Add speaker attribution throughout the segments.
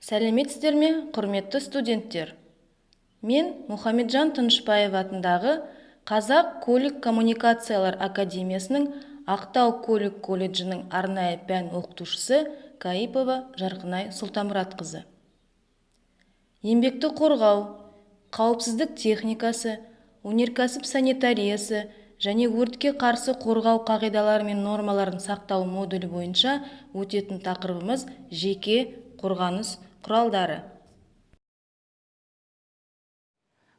Speaker 1: Сәлеметсіздер ме, құрметті студенттер! Мен Мұхамеджан Тынышбаев атындағы Қазақ көлік коммуникациялар академиясының Ақтау көлік колледжінің арнайы пән оқытушысы Каипова Жарқынай Сұлтанмұратқызы. Еңбекті қорғау, қауіпсіздік техникасы, өнеркәсіп санитариясы және өртке қарсы қорғау қағидалары мен нормаларын сақтау модулі бойынша өтетін тақырыбымыз жеке қорғаныс құралдары.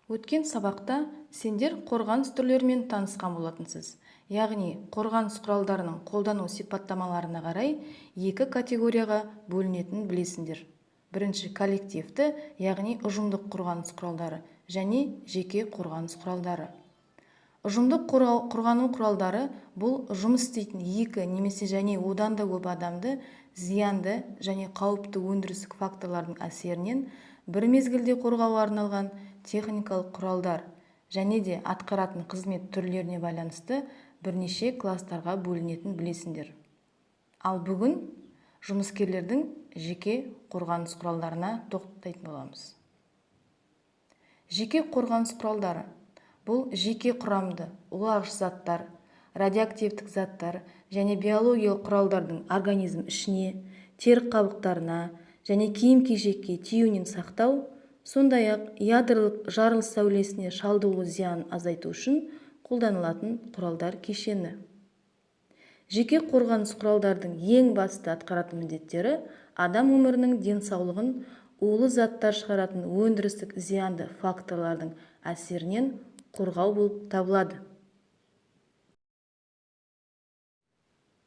Speaker 1: Өткен сабақта сендер қорғаныс түрлерімен танысқан болатынсыз. Яғни қорғаныс құралдарының қолдану сипаттамаларына қарай екі категорияға бөлінетінін білесіңдер. Бірінші коллективті, яғни ұжымдық қорғаныс құралдары және жеке қорғаныс құралдары. Ұжымдық қорғану құралдары бұл жұмыс істейтін екі немесе және одан да көп адамды зиянды және қауіпті өндірістік факторлардың әсерінен бір мезгілде қорғауға арналған техникалық құралдар және де атқаратын қызмет түрлеріне байланысты бірнеше кластарға бөлінетін білесіңдер. Ал бүгін жұмыскерлердің жеке қорғаныс құралдарына тоқтайтын боламыз. Жеке қорғаныс құралдары бұл жеке құрамды улағыш заттар, радиоактивтік заттар және биологиялық құралдардың организм ішіне, тері қабықтарына және киім-кешекке тиюінен сақтау, сондай-ақ ядролық жарылыс сәулесіне шалдығу зиянын азайту үшін қолданылатын құралдар кешені. Жеке қорғаныс құралдардың ең басты атқаратын міндеттері адам өмірінің денсаулығын улы заттар шығаратын өндірістік зиянды факторлардың әсерінен қорғау болып табылады.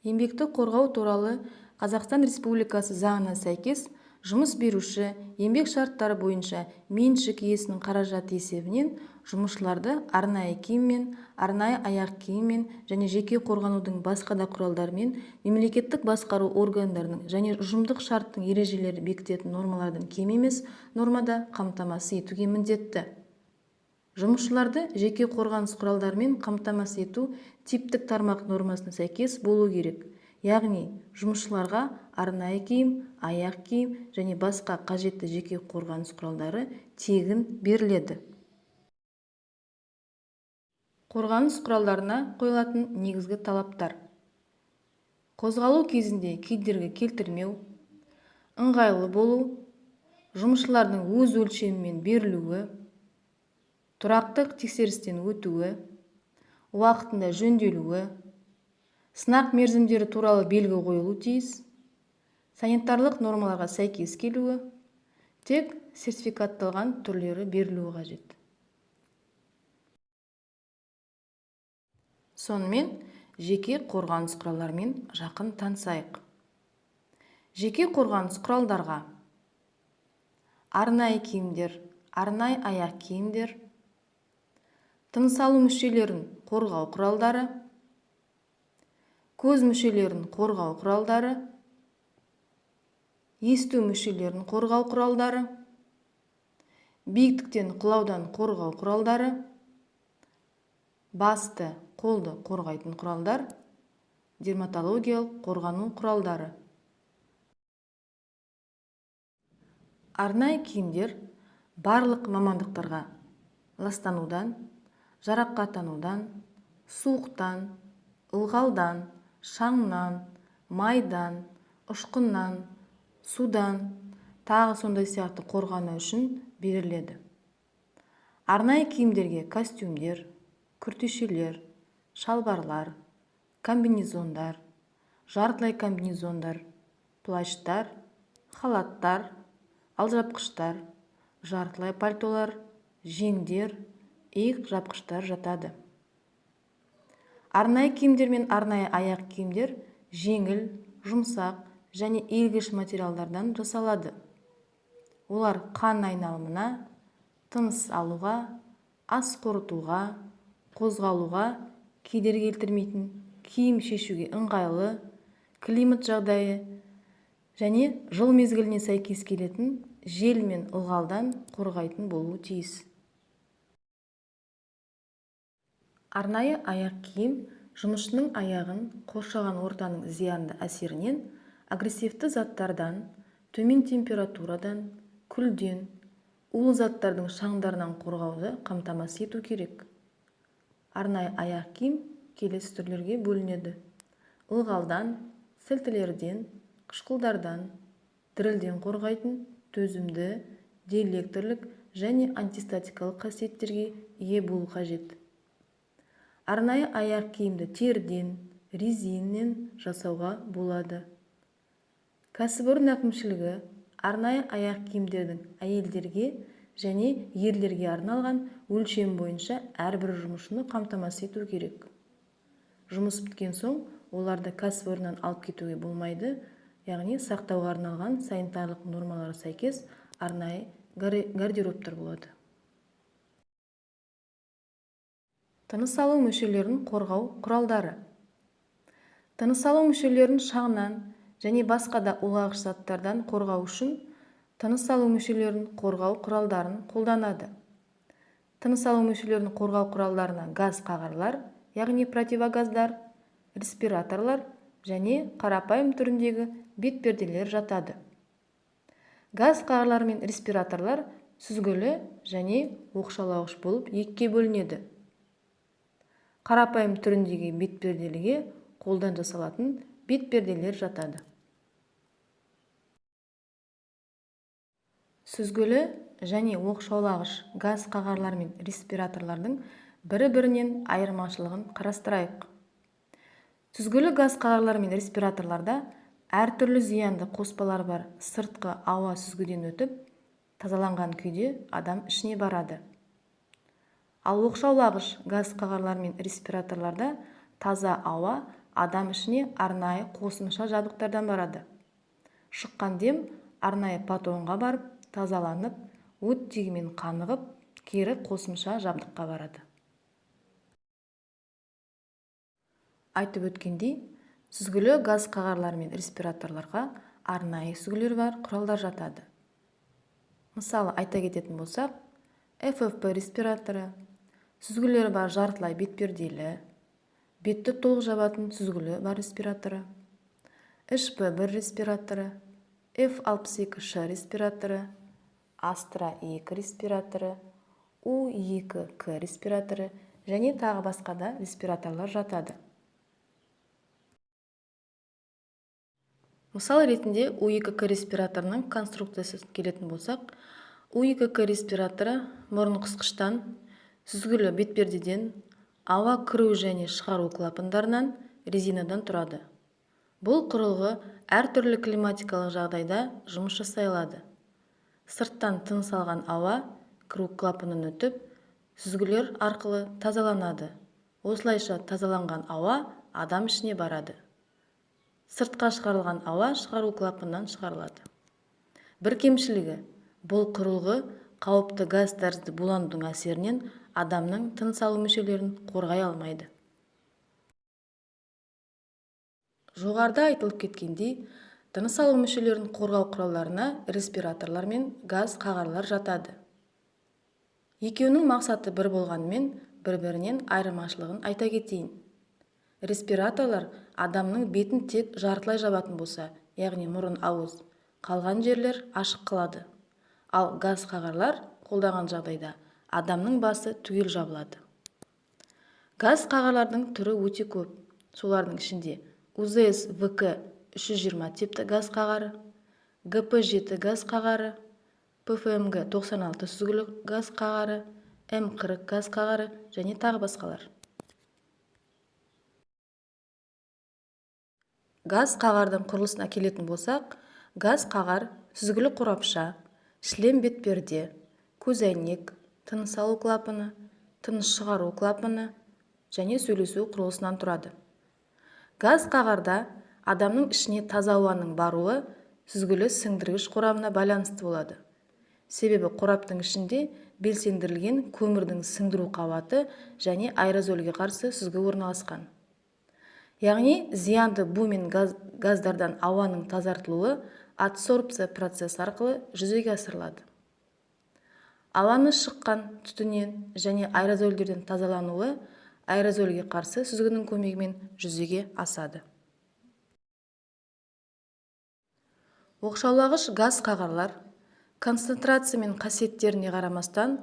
Speaker 1: Еңбекті қорғау туралы Қазақстан Республикасы заңына сәйкес, жұмыс беруші еңбек шарттары бойынша меншік иесінің қаражаты есебінен жұмысшыларды арнайы киіммен, арнайы аяқ киіммен және жеке қорғанудың басқа да құралдарымен мемлекеттік басқару органдарының және ұжымдық шарттың ережелері бекітетін нормалардан кем емес нормада қамтамасыз етуге міндетті. Жұмысшыларды жеке қорғаныс құралдарымен қамтамасыз ету типтік тармақ нормасына сәйкес болу керек. Яғни жұмысшыларға арнайы киім, аяқ киім және басқа қажетті жеке қорғаныс құралдары тегін беріледі. Қорғаныс құралдарына қойылатын негізгі талаптар. Қозғалу кезінде кедергі келтірмеу, ыңғайлы болу, жұмысшылардың өз өлшемімен берілуі, тұрақты тексерістен өтуі, уақытында жөнделуі, сынақ мерзімдері туралы белгі қойылу тиіс, санитарлық нормаларға сәйкес келуі, тек сертификатталған түрлері берілуі қажет. Сонымен, жеке қорғаныс құралдарымен жақын танысайық. Жеке қорғаныс құралдарға арнайы киімдер, арнайы аяқ киімдер, тыныс алу мүшелерін қорғау құралдары, көз мүшелерін қорғау құралдары, есту мүшелерін қорғау құралдары, биіктіктен құлаудан қорғау құралдары, басты қолды қорғайтын құралдар, дерматологиялық қорғану құралдары. Арнайы киімдер барлық мамандықтарға ластанудан, жарақаттанудан, суықтан, ылғалдан, шаңнан, майдан, ұшқыннан, судан, тағы сондай сияқты қорғану үшін беріледі. Арнайы киімдерге костюмдер, күртешелер, шалбарлар, комбинезондар, жартылай комбинезондар, плащтар, халаттар, алжапқыштар, жартылай пальтолар, жеңдер, иық жапқыштар жатады. Арнайы киімдер мен арнайы аяқ киімдер жеңіл, жұмсақ және иілгіш материалдардан жасалады. Олар қан айналымына, тыныс алуға, ас қорытуға, қозғалуға кедергі келтірмейтін, киім шешуге ыңғайлы, климат жағдайы және жыл мезгіліне сәйкес келетін жел мен ылғалдан қорғайтын болуы тиіс. Арнайы аяқ киім жұмысшының аяғын қоршаған ортаның зиянды әсерінен, агрессивті заттардан, Төмен температурадан, күлден, улы заттардың шаңдарынан қорғауды қамтамасыз ету керек. Арнайы аяқ киім келесі түрлерге бөлінеді. Ылғалдан, сілтілерден, қышқылдардан, дірілден қорғайтын төзімді, диэлектрлік және антистатикалық қасиеттерге ие болу қажет. Арнайы аяқ киімді теріден, резиннен жасауға болады. Кәсіпорын әкімшілігі арнайы аяқ киімдердің әйелдерге және ерлерге арналған өлшем бойынша әрбір жұмысшыны қамтамасыз ету керек. Жұмыс біткен соң оларды кәсіпорыннан алып кетуге болмайды, яғни сақтауға арналған санитарлық нормаларға сәйкес арнайы гардеробтар болады. Тыныс алу мүшелерін қорғау құралдары. Тыныс алу мүшелерін шаңнан және басқа да улағыш заттардан қорғау үшін тыныс алу мүшелерін қорғау құралдарын қолданады. Тыныс алу мүшелерін қорғау құралдарына газ қағарлар, яғни противогаздар, респираторлар және қарапайым түріндегі бетперделер жатады. Газ қағарлар мен респираторлар сүзгілі және оқшаулағыш болып екіге бөлінеді. Қарапайым түріндегі бетперделерге қолдан жасалатын бетперделер жатады. Сүзгілі және оқшаулағыш газ қағарлар мен респираторлардың бірі-бірінен айырмашылығын қарастырайық. Сүзгілі газ қағарлар мен респираторларда әртүрлі зиянды қоспалар бар сыртқы ауа сүзгіден өтіп, тазаланған күйде адам ішіне барады. Ал оқшаулағыш газ қағарлар мен респираторларда таза ауа адам ішіне арнайы қосымша жабдықтардан барады. Шыққан дем арнайы патронға барып, тазаланып, оттегімен қанығып, кері қосымша жабдыққа барады. Айтып өткендей, сүзгілі газ қағарлар мен респираторларға арнайы сүзгілер бар құралдар жатады. Мысалы, айта кететін болсақ, FFP респираторы, сүзгілері бар жартылай бетперделі, бетті толық жабатын сүзгілі бар респираторы, HP1 респираторы, F62Ш респираторы, Астра 2 респираторы, U2К респираторы және тағы басқа да респираторлар жатады. Мысал ретінде U2К респираторының конструкциясы келетін болсақ, U2К респираторы мұрын қысқыштан, сүзгілі бетпердеден, ауа кіру және шығару клапандарынан, резинадан тұрады. Бұл құрылғы әртүрлі климатикалық жағдайда жұмыс жасай алады. Сырттан тыныс алған ауа кіру клапанынан өтіп, сүзгілер арқылы тазаланады. Осылайша тазаланған ауа адам ішіне барады. Сыртқа шығарылған ауа шығару клапанынан шығарылады. Бір кемшілігі, бұл құрылғы қауіпті газ тәрізді буланудың әсерінен адамның тыныс алу мүшелерін қорғай алмайды. Жоғарыда айтылып кеткендей, тыныс алу мүшелерін қорғау құралдарына респираторлар мен газ қағарлар жатады. Екеуінің мақсаты бір болғанымен, бір-бірінен айырмашылығын айта кетейін. Респираторлар адамның бетін тек жартылай жабатын болса, яғни мұрын ауыз, қалған жерлер ашық қалады. Ал газ қағарлар қолданған жағдайда адамның басы түгел жабылады. Газ қағарлардың түрі өте көп. Солардың ішінде УЗС ВК 320 типті газ қағары, ГП7 газ қағары, ПФМГ 96 сүзгілі газ қағары, М40 газ қағары және тағы басқалар. Газ қағардың құрылысына келетін болсақ, газ қағар сүзгілі қорапша, шлем бетперде, көзәйнек, тыныс алу клапаны, тыныс шығару клапаны және сөйлесу құрылысынан тұрады. Газ қағарда адамның ішіне таза ауаның баруы сүзгілі сіңдіргіш қорабына байланысты болады. Себебі қораптың ішінде белсендірілген көмірдің сіңдіру қабаты және аэрозольге қарсы сүзгі орналасқан. Яғни зиянды бу мен газдардан ауаның тазартылуы адсорбция процесі арқылы жүзеге асырылады. Ауаны шыққан түтіннен және аэрозольдерден тазалануы аэрозольге қарсы сүзгінің көмегімен жүзеге асады. Оқшаулағыш газ қағарлар концентрация мен қасиеттеріне қарамастан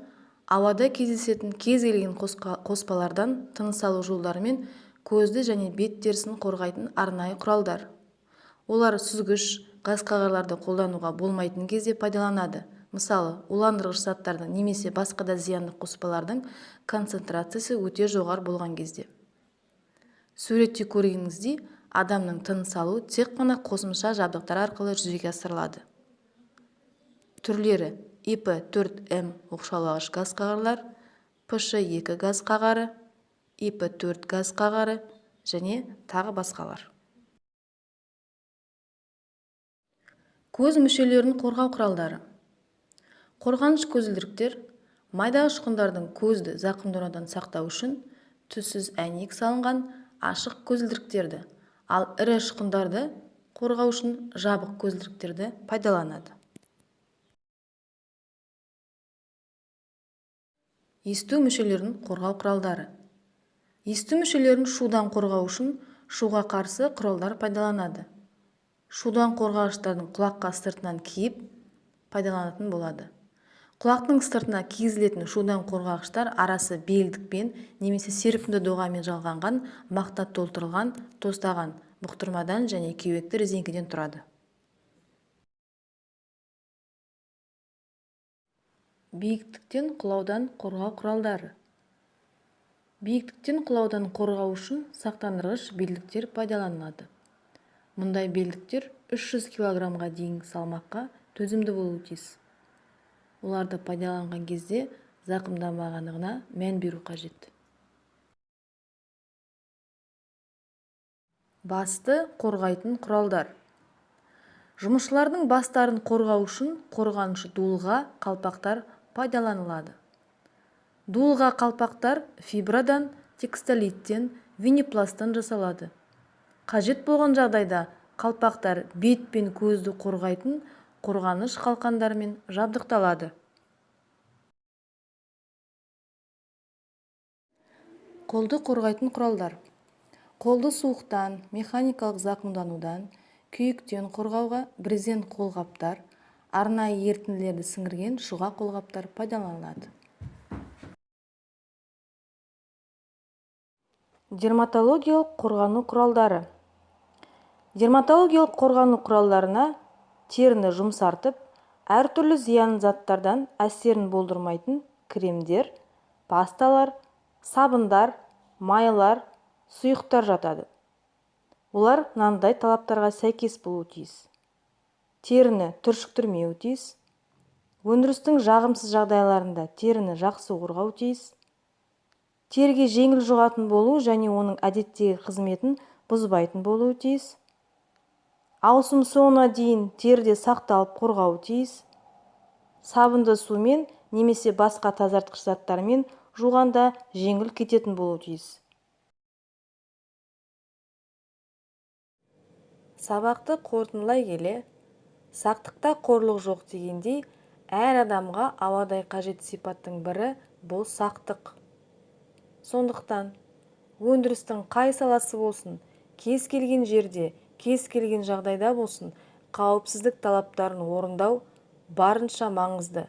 Speaker 1: ауада кездесетін кез келген қоспалардан тыныс алу жолдары мен көзді және бет терісін қорғайтын арнайы құралдар. Олар сүзгіш газ қағарларды қолдануға болмайтын кезде пайдаланады. Мысалы, уландырғыш заттардың немесе басқа да зиянды қоспалардың концентрациясы өте жоғары болған кезде. Суретте көргеніңіздей, адамның тыныс алуы тек қана қосымша жабдықтар арқылы жүзеге асырылады. Түрлері: ИП-4М оқшаулағыш газ қағарлар, ПШ-2 газ қағары, ИП-4 газ қағары және тағы басқалар. Көз мүшелерін қорғау құралдары. Қорғаныш көзілдіріктер майда ұшқындардың көзді зақымданудан сақтау үшін түссіз әйнек салынған ашық көзілдіріктерді, ал ірі ұшқындарды қорғау үшін жабық көзілдіріктерді пайдаланады. Есту мүшелерін қорғау құралдары. Есту мүшелерін шудан қорғау үшін шуға қарсы құралдар пайдаланады. Шудан қорғағыштардың құлаққа сыртынан киіп пайдаланатын болады. Құлақтың сыртына кигізілетін шудан қорғағыштар арасы белдікпен немесе серпімді доғамен жалғанған мақта толтырылған тостаған бұқтырмадан және кеуекті резеңкеден тұрады. Биіктіктен құлаудан қорғау құралдары. Биіктіктен құлаудан қорғау үшін сақтандырғыш белдіктер пайдаланылады. Мұндай белдіктер 300 килограммға дейін салмаққа төзімді болуы тиіс. Оларды пайдаланған кезде зақымданбағандығына мән беру қажет. Басты қорғайтын құралдар. Жұмысшылардың бастарын қорғау үшін қорғаныш дулыға қалпақтар пайдаланылады. Дулыға қалпақтар фибрадан, текстолиттен, винипласттан жасалады. Қажет болған жағдайда қалпақтар бет пен көзді қорғайтын қорғаныш қалқандарымен жабдықталады. Қолды қорғайтын құралдар. Қолды суықтан, механикалық зақымданудан, күйіктен қорғауға брезент қолғаптар, арнайы ерітінділерді сіңірген шұға қолғаптар пайдаланылады. Дерматологиялық қорғану құралдары. Дерматологиялық қорғану құралдарына теріні жұмсартып, әртүрлі зиянды заттардан әсерін болдырмайтын кремдер, пасталар, сабындар, майлар, сұйықтар жатады. Олар мынандай талаптарға сәйкес болуы тиіс. Теріні түршіктірмеуі тиіс. Өндірістің жағымсыз жағдайларында теріні жақсы қорғау тиіс. Теріге жеңіл жұғатын болу және оның әдеттегі қызметін бұзбайтын болуы тиіс. Ауысым соңына дейін теріде сақталып қорғауы тиіс. Сабынды сумен немесе басқа тазартқыш заттармен жуғанда жеңіл кететін болуы тиіс. Сабақты қорытындылай келе, сақтықта қорлық жоқ дегендей, әр адамға ауадай қажет сипаттың бірі бұл сақтық. Сондықтан, өндірістің қай саласы болсын, кез келген жерде, кез келген жағдайда болсын, қауіпсіздік талаптарын орындау барынша маңызды.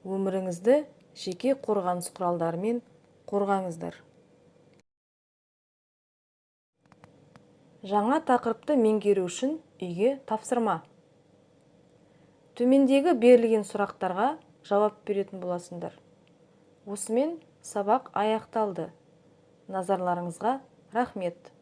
Speaker 1: Өміріңізді жеке қорғаныс құралдарымен қорғаңыздар. Жаңа тақырыпты меңгеру үшін үйге тапсырма. Төмендегі берілген сұрақтарға жауап беретін боласыңдар. Осымен сабақ аяқталды. Назарларыңызға рахмет.